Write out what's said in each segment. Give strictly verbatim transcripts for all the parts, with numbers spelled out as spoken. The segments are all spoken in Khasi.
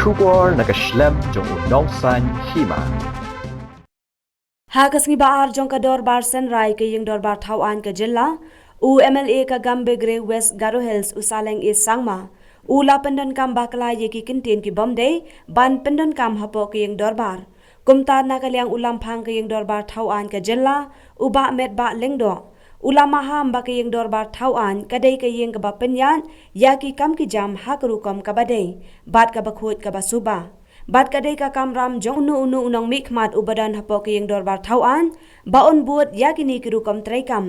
Khubor na ka shlem jong u Nongsaiñ Hima. Ha ka sngi ba ar jong ka dorbar synrai ka ïing dorbar thaw aiñ ka jylla, u M L A ka Gambegre West Garo Hills u Saleng A Sangma u la pyndonkam bakla ïa ki kyntien ki bym dei ban pyndonkam hapoh ka ïing dorbar. Kumta na ka liang u lamphang ka ïing dorbar thaw aiñ ka jylla, u Bah Metbah Lyngdoh, u la maham ba ka ïing dorbar thaw aiñ ka dei ka ïing kaba pynïaid ïa ki kam ki jam ha ka rukom kaba dei bad kaba khuid kaba suba. Bad ka dei ka kamram jong uno uno u nongmihkhmat uba don hapoh ka ïing dorbar thaw aiñ ba un bud ïa kine ki rukom treikam.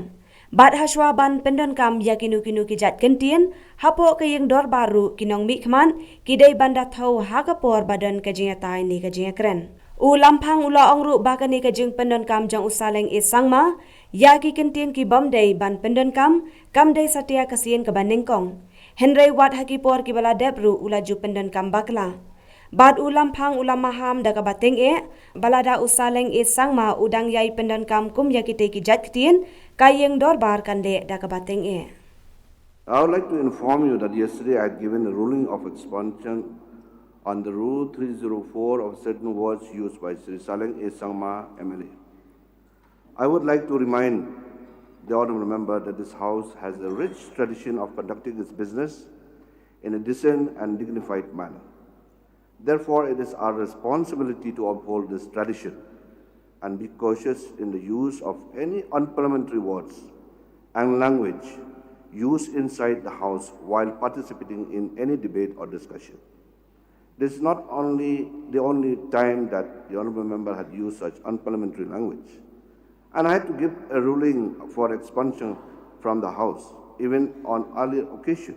Bad hashwa ban pyndonkam ïa kino kino ki jait kyntien hapoh ka ïing dorbar ruh, ki nongmihkhmat ki dei ban da thew ha ka por ba don ka jingïatai ne ka jingïakren. U lamphang u la ong ruh ba kane ka jingpyndonkam jong u Saleng A Sangma ïa ki kyntien ki bym dei ban pyndonkam kam dei satia ka sien kaba nyngkong. Hynrei wat ha ki por kiba la dep ruh u la ju pyndonkam bakla. Bad u lamphang u la maham da kaba tyngeh ba lada u Saleng A Sangma u dang ïai pyndonkam kum ïa kitei ki jait ktien, ka ïing dorbar kan leh da kaba tyngeh. I would like to inform you that yesterday I had given a ruling of expulsion on the Rule three zero four of certain words used by Shri Saleng A Sangma, M L A. I would like to remind the honorable member that this house has a rich tradition of conducting its business in a decent and dignified manner. Therefore, it is our responsibility to uphold this tradition and be cautious in the use of any unparliamentary words and language used inside the house while participating in any debate or discussion. This is not only the only time that the honorable member had used such unparliamentary language, and I had to give a ruling for expulsion from the house, even on earlier occasion.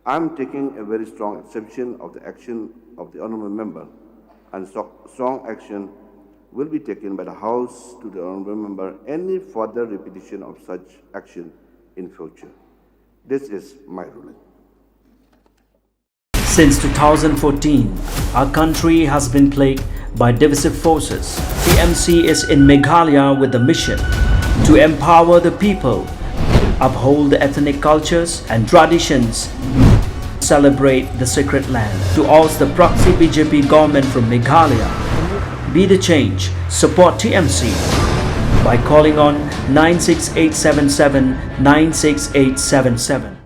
I am taking a very strong exception of the action of the honorable member, and so-, strong action will be taken by the house to the honorable member any further repetition of such action in future. This is my ruling. Since two thousand fourteen, our country has been plagued by divisive forces. T M C is in Meghalaya with the mission to empower the people, uphold the ethnic cultures and traditions, celebrate the sacred land. To oust the proxy B J P government from Meghalaya, be the change, support T M C by calling on nine six eight seven seven nine six eight seven seven.